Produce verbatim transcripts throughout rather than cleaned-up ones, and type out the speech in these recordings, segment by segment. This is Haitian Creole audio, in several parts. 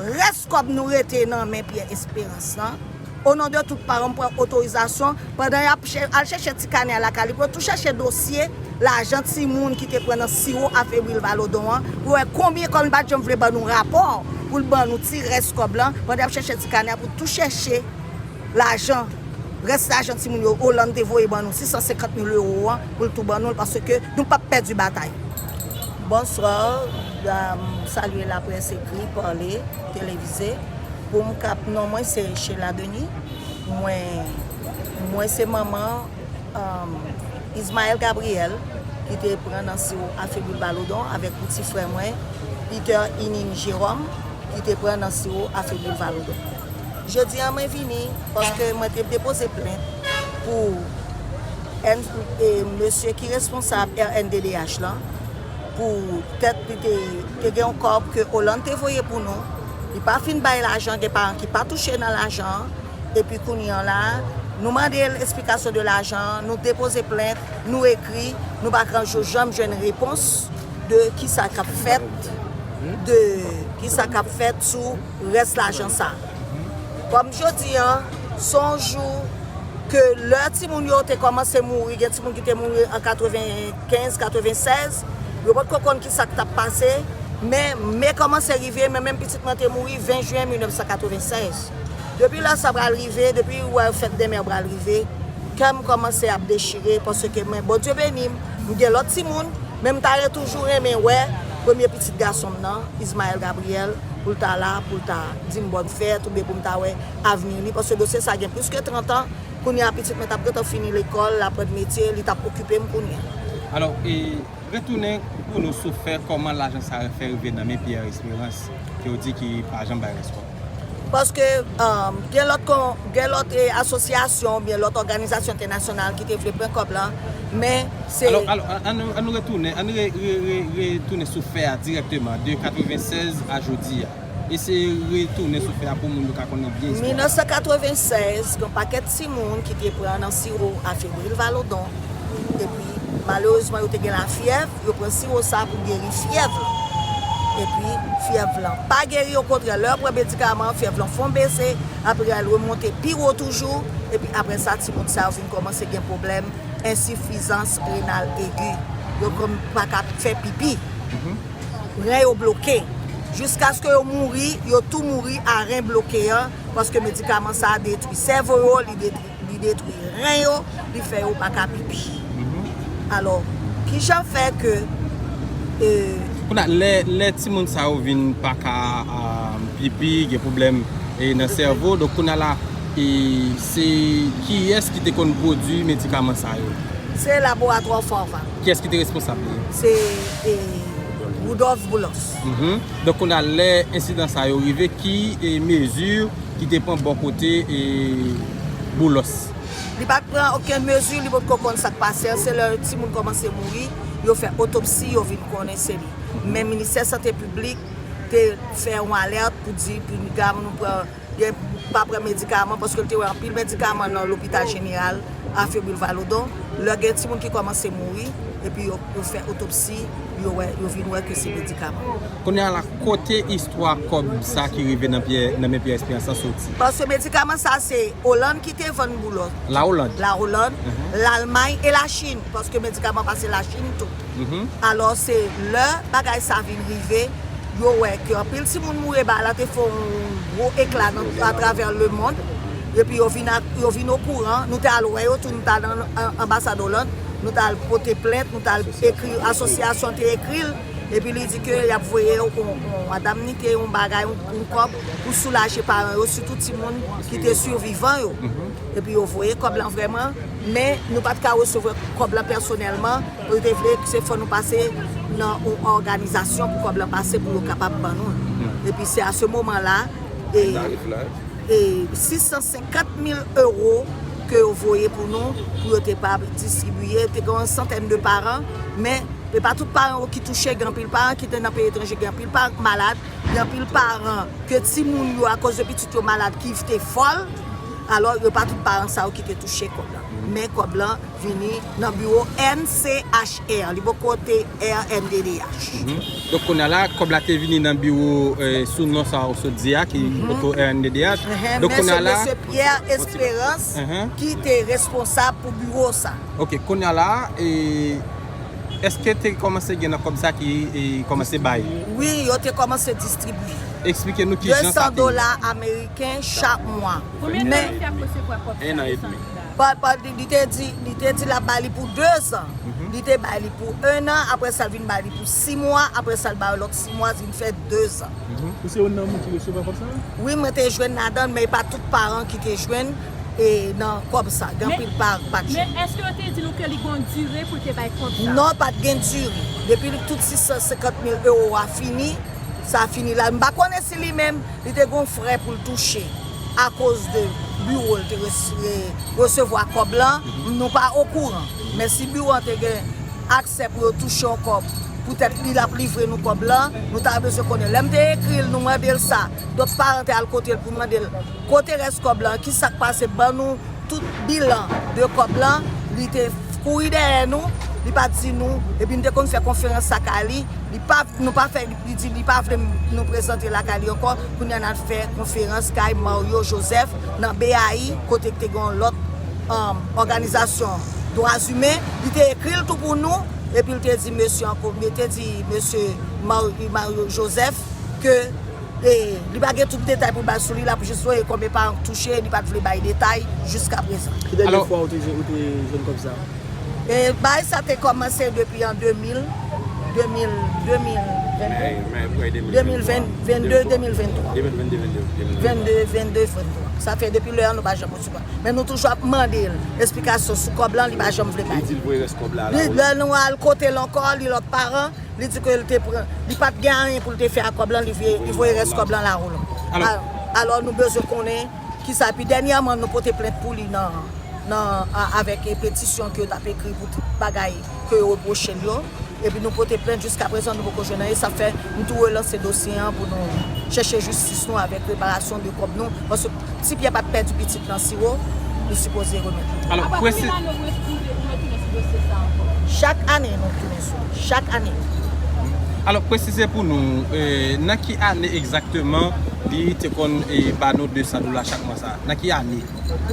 Rès kòb nou rete nan men Pyè Esperans lan. O non de tout paran, m pran otorizasyon, pandan y ap chè- al chèche ti kanè a lakay li, pou yo tou chèche dosye lajan timoun ki te pran nan siwo a Febril Valodon an, pou wè konbyen, kòm li pa t janm vle ban nou rapò, pou l ban nou ti rès kòb lan, pandan y ap chèche ti kanè a, pou tou chèche lajan, rès lajan timoun yo Hollande te voye ban nou, sis san senkant mil ewo an, pou l tou ban nou l, paske nou p ap pèdi batay. Bonswa, m salye laprès ekri, pale, televize. Pou m kap, non mwen se Sheila Denis. Mwen, mwen se manman, um, Ismaël Gabriel, ki te pran nan siwo a Febril Valodon avèk ti frè mwen, Peter Inin Jérôme, ki te pran nan siwo a Febril Valodon. Jodi a mwen vini paske mwen te depoze plent pou N- e, mesye ki responsab R N D D H lan, pou tèt li te, te gen yon kòb ke Hollande te voye pou nou. Li pa fin bay lajan, gen paran ki pa touche nan lajan an. Epi kounye an la, nou mande l esplikasyon de lajan an, nou depoze plent, nou ekri, nou pa janm jwenn repons de kisa k ap fèt, de kisa k ap fèt sou rès lajan sa. Kòm jodi an, se yon jou ke lè timoun yo te kòmanse mouri, gen timoun ki te mouri an katrevenkenz, katrevennsèz, yo potko konn kisa k t ap pase, men me kòmanse rive, men menm pitit mwen te mouri ven jen mil nèf san katrevennsèz. Depi lè sa pral rive, depi ou wè fèt dèmen an pral rive, kè m kòmanse ap dechire, paske mwen, Bondye beni m, m gen lòt timoun, men m ta re- toujou renmen wè premye pitit gason m nan, Ismaël Gabriel, pou l ta la, pou l ta di m bòn fèt, oubyen pou m ta wè avni li, paske dosye sa gen plis ke trant an, kounye a pitit mwen t ap gentan fini lekòl, l aprann metye, li t ap okipe m kounye a. Alò, e, retounen pou nou sou fè kòman lajan sa yo fè rive nan men Pierre Espérance, ke w di ki pa janm bay rès kòb. Paske, um, gen lòt kon- gen lòt, e, asosyasyon oubyen lòt òganizasyon entènasyonal ki te vle pran kòb lan, men se Alò, alò, an, an nou, an nou retounen, an nou re- re- re- retounen sou fè a dirèkteman, de katrevennsèz a jodi a. Eseye retounen sou fè a pou moun yo ka konnen byen istwa a. Mil nèf san katrevennsèz, gen pakèt timoun ki te pran nan siwo a Febril Valodon. Epi, malerezman, yo te gen lafyèv, yo pran siwo sa pou geri fyèv lan. Epi, fyèv lan pa geri, okontrè, lè yo pran medikaman, fyèv lan fon bese, apre l remonte pi wo toujou, epi apre sa, timoun sa yo vin kòmanse gen pwoblèm ensifizans renal egi. Yo kòm pa ka fè pipi. Ren yo bloke. Jiskaske yo mouri, yo tou mouri a ren bloke an, paske medikaman sa a detwi sèvo yo, li detwi, li detwi ren yo, li fè yo pa ka pipi. Alò, kijan fè ke, e, Kounye a, lè, lè timoun sa yo vin pa ka, a, pipi, gen pwoblèm, e, nan sèvo, donk kounye a la, e, se kiyès ki te konn pwodui medikaman sa yo? Se laboratwa Farva. Kiyès ki te responsab li? Se, e, Rudolphe Boulos. Mhm. Donk, kounye a, lè ensidan sa yo rive, ki, e, mezi ki te pran bò kote, e, Boulos? Li pa t pran okenn mezi, li potko konn sa k pase an. Se lè timoun kòmanse mouri, yo fè otopsi, yo vin konnen se li. Men Ministè Sante Piblik te fè yon alèt pou di, piga nou pran, gen, pa pran medikaman, paske l te wè anpil medikaman nan lopital jeneral a Febril Valodon. Lè gen timoun ki kòmanse mouri, epi yo, yo fè otopsi, yo wè, yo vin wè ke se medikaman. Kounye a la, kote istwa kòb sa ki rive nan Pyè, nan men Pyè Esperans lan soti? Paske medikaman sa se Olann ki te vann Boulos. La Olann. La Olann, Lalmay e Lachin, paske medikaman pase Lachin tou. Alò, se lè bagay sa vin rive, yo wè ke anpil timoun mouri, bagay la te fè yon gwo ekla nan, atravè lemonn. Epi yo vin, a- yo vin okouran, nou te al wè yo tou, nou te al nan, an- anbasad Olann, nou te al pote plent, nou te al ekri asosyasyon, te ekri l, epi li di ke y ap voye yon, yon, yon endemnite, yon bagay, yon, yon kòb pou soulaje paran yo, sitou timoun ki te sivivan yo. Epi yo voye kòb lan vrèman, men nou pa t ka resevwa kòb lan pèsonèlman, pou yo te vle, se fò nou pase nan yon òganizasyon pou kòb lan pase, pou yo kapab ban nou l. Epi se a se moman la, e, e sis san senkant mil ewo ke yo voye pou nou, pou yo te pa distribiye, te gen yon santèn de paran, men e pa tout paran yo ki touche, gen anpil paran ki te nan peyi etranje, gen anpil paran ki malad, gen anpil paran ke timoun yo, akoz de pitit yo malad, ki te fòl. Alò, yo pa tout paran sa yo ki te touche kòb la. Men kòb la vini nan biwo N C H R, li poko te R N D D H. Donk, kounye a la, kòb la te vini nan biwo, eh, sou non sa ou sot di a, ki poko R N D D H. Donk, kounye a la, mesye Pierre Esperance ki te responsab pou biwo sa. Ok, kounye a la, eh, èske te kòmanse gen nan kòb sa ki, eh, kòmanse bay? Wi, yo te kòmanse distribye. Eksplike nou ki jan sa te ye. De san dola ameriken chak mwa. Konbyen tan li fè ap resevwa kòb sa? En an edmi. Pa, pa, li, li te di, li te di l ap ba li pou de zan. Li te bay li pou en an, apre sa l vin bay li pou sis mwa, apre sa l ba yo lòt sis mwa, vin fè de zan. Ou se youn nan moun ki resevwa kòb sa? Wi, mwen te jwenn ladan l, men e pa tout paran ki te jwenn, e, nan kòb sa. Gen anpil paran ki pa t jwenn. Men èske yo te di nou ke li gon dire pou l te bay kòb sa? Non, pa t gen dire. Depi tout sis san senkant mil ewo a fini, sa fini la. M pa konnen si li menm, li te gon frè pou l touche akoz de biwo l te res-, re-, resevwa kòb lan, nou pa okouran. Men si biwo an te gen aksè pou yo touche yon kòb, poutèt li l ap livre nou kòb lan, nou ta bezwen konnen. Lè m te ekri l, nou mande l sa, dòt paran te al kote l pou mande l, kote rès kòb lan, ki sa k pase, ban nou tout bilan de kòb lan, li te kouri dèyè nou, li pa t di nou, epi n te konn fè konferans lakay li, li pa, nou pa fè, li di li pa vle nou prezante lakay li ankò, kounye a n al fè konferans kay Mario Joseph nan B A I, kote ki te gen yon lòt, um, òganizasyon dwa imen, li te ekri l tou pou nou, epi l te di mesye ankò, li te di mesye Mar-, Mario Joseph ke E li pa gen tout detay pou l bay sou li, l ap jis voye kòb epa touche, li pa t vle bay detay jiskaprezan. Ki dènye fwa ou te jwenn, ou te jwenn kòb sa? E bagay sa te kòmanse depi an de mil, de mil, de mil venn de, de mil venn, venn de, de mil venn twa. Venn de, venn de, venn twa. Sa fè depi lè a nou pa janm resevwa. Men nou toujou ap mande l esplikasyon sou kòb lan, li pa janm vle bay. Li di l voye rès kòb la. Li, lè nou al kote l ankò, li lòt paran, li di ke li te pran, li pa t gen anyen pou l te fè ak kòb lan, li voye, li voye rès kòb lan Lawolàn. Alò, alò, nou bezwen konnen kisa. Epi dènyèman, nou pote plent pou li nan, nan, a-, avèk, e, petisyon ke yo t ap ekri pou tout bagay ke yo repwoche l yo. Epi nou pote plent, jiskaprezan, nou poko jwenn anyen. Sa fè, nou tou relanse dosye an pou nou chèche jistis nou avèk reparasyon de kòb nou. Paske Ti Pyè pa t pèdi pitit nan siwo, li sipoze remèt li. Alò, apre konbyen lane ou ret-, ou re-, ou retounen sou dosye sa ankò? Chak ane nou tounen sou li. Chak ane. Alò, presize pou nou, eh, nan ki ane egzakteman li te konn, eh, ba nou de san dola chak mwa sa? Nan ki ane?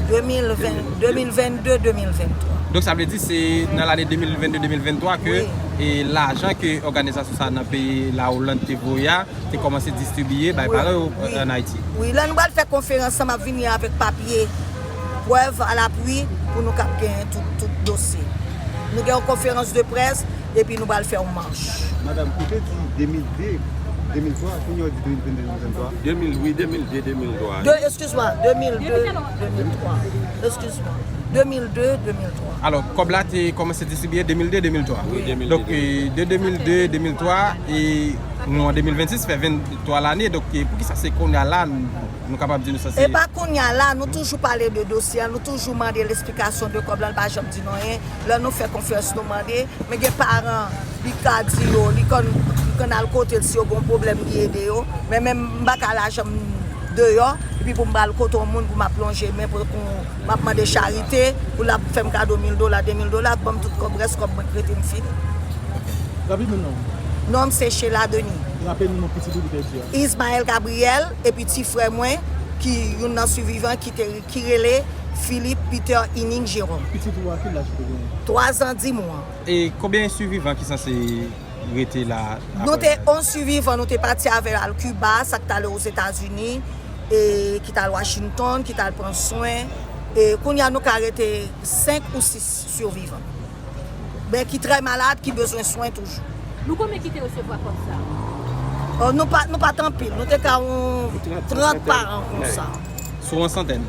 De mil ven, de mil venn de, de mil venn twa. Donk, sa vle di se nan lane de mil venn de, de mil venn twa ke, eh, lajan ke òganizasyon sa nan peyi Lawoland te voye a, te kòmanse distribiye bay paran yo, euh, ann Ayiti. Wi, lè nou pral fè konferans lan, m ap vini avèk papye, prèv alapui pou nou kab genyen tout, tout dosye. Nou gen yon konferans de près, epi nou pral fè yon mach. Madanm, ou te di de mil de, de mil twa, kounye a ou di de mil venn de, de mil venn twa? De mil, wi, de mil de, de mil twa. De, eskiz mwen, de mil de, de mil twa. Eskiz mwen. De mil de, de mil twa. Alò, kòb la te kòmanse distribiye de mil de, de mil twa. Wi, de mil de, de mil twa. Donk, euh, de de mil de, de mil twa, e nou an de mil vennsis, fè venntwa lane. Donk, euh, poukisa se kounye a la nou, nou kapab di nou sa se... E pa kounye a la, nou toujou pale de dosye a, nou toujou mande l esplikasyon de kòb la, li pa janm di nou anyen. Lè nou fè konferans, nou mande, men gen paran, li ka di yo, li konn, li konn al kote l si yo gen yon pwoblèm, li ede yo. Men menm m pa ka al janm deyò, epi pou m al kote yon moun pou m ap lonje men pou, pou m ap mande charite, pou l ap fè m kado mil dola, de mil dola, ban m tout kòb, rès kòb mwen k rete m fini. Rapidman, non. Non m se Sheila Denis. Raple nou non pitit ou ki pèdi a. Ismaël Gabriel, epi ti frè mwen, ki youn nan sivivan ki te, ki rele Philippe Peter Inning Jérôme. Pitit ou a ki laj li te genyen? Twa zan, dis mwa. E konbyen sivivan ki sanse rete la apre? Nou te onz sivivan, nou te pati avè yo al Kiba, sa k t ale Ozetazini, e ki t al Washington, ki t al pran swen. E kounye a nou ka rete senk ou sis sivivan. Men ki trè malad, ki bezwen swen toujou. Nou konbyen ki te resevwa kòb sa? Oh, nou pa, nou pa t anpil, nou te ka yon trant paran konsa. Sou yon santèn?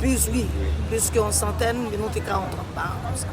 Plis, wi, plis ke yon santèn, men nou te ka yon trant paran konsa.